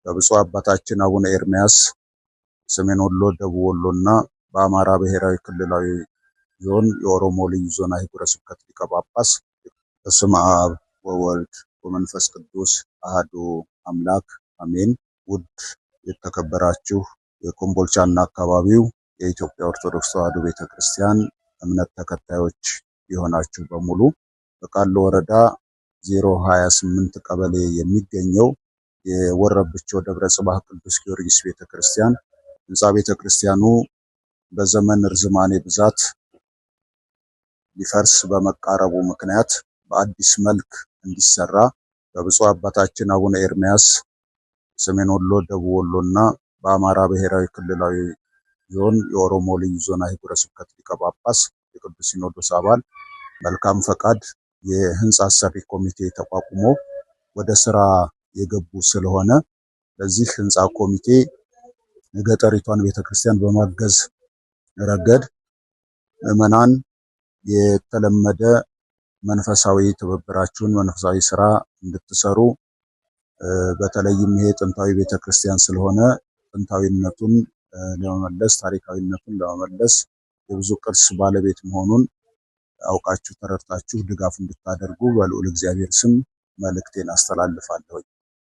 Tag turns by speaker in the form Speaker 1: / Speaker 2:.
Speaker 1: በብፁዕ አባታችን አቡነ ኤርምያስ ሰሜን ወሎ፣ ደቡብ ወሎና በአማራ ብሔራዊ ክልላዊ ዞን የኦሮሞ ልዩ ዞን አህጉረ ስብከት ሊቀ ጳጳስ። በስመ አብ ወወልድ ወመንፈስ ቅዱስ አህዱ አምላክ አሜን። ውድ የተከበራችሁ የኮምቦልቻና አካባቢው የኢትዮጵያ ኦርቶዶክስ ተዋሕዶ ቤተክርስቲያን እምነት ተከታዮች የሆናችሁ በሙሉ፣ በቃሉ ወረዳ 028 ቀበሌ የሚገኘው የወረብቾ ደብረ ጽባህ ቅዱስ ጊዮርጊስ ቤተክርስቲያን ህንፃ ቤተክርስቲያኑ በዘመን ርዝማኔ ብዛት ሊፈርስ በመቃረቡ ምክንያት በአዲስ መልክ እንዲሰራ በብፁዕ አባታችን አቡነ ኤርምያስ ሰሜን ወሎ፣ ደቡብ ወሎና በአማራ ብሔራዊ ክልላዊ ዞን የኦሮሞ ልዩ ዞን አህጉረ ስብከት ሊቀ ጳጳስ የቅዱስ ሲኖዶስ አባል መልካም ፈቃድ የህንፃ አሰሪ ኮሚቴ ተቋቁሞ ወደ ስራ የገቡ ስለሆነ፣ ለዚህ ህንፃ ኮሚቴ የገጠሪቷን ቤተክርስቲያን በማገዝ ረገድ ምዕመናን የተለመደ መንፈሳዊ ትብብራችሁን መንፈሳዊ ስራ እንድትሰሩ፣ በተለይም ይሄ ጥንታዊ ቤተክርስቲያን ስለሆነ ጥንታዊነቱን ለመመለስ፣ ታሪካዊነቱን ለመመለስ፣ የብዙ ቅርስ ባለቤት መሆኑን አውቃችሁ ተረድታችሁ ድጋፍ እንድታደርጉ በልዑል እግዚአብሔር ስም መልእክቴን አስተላልፋለሁ።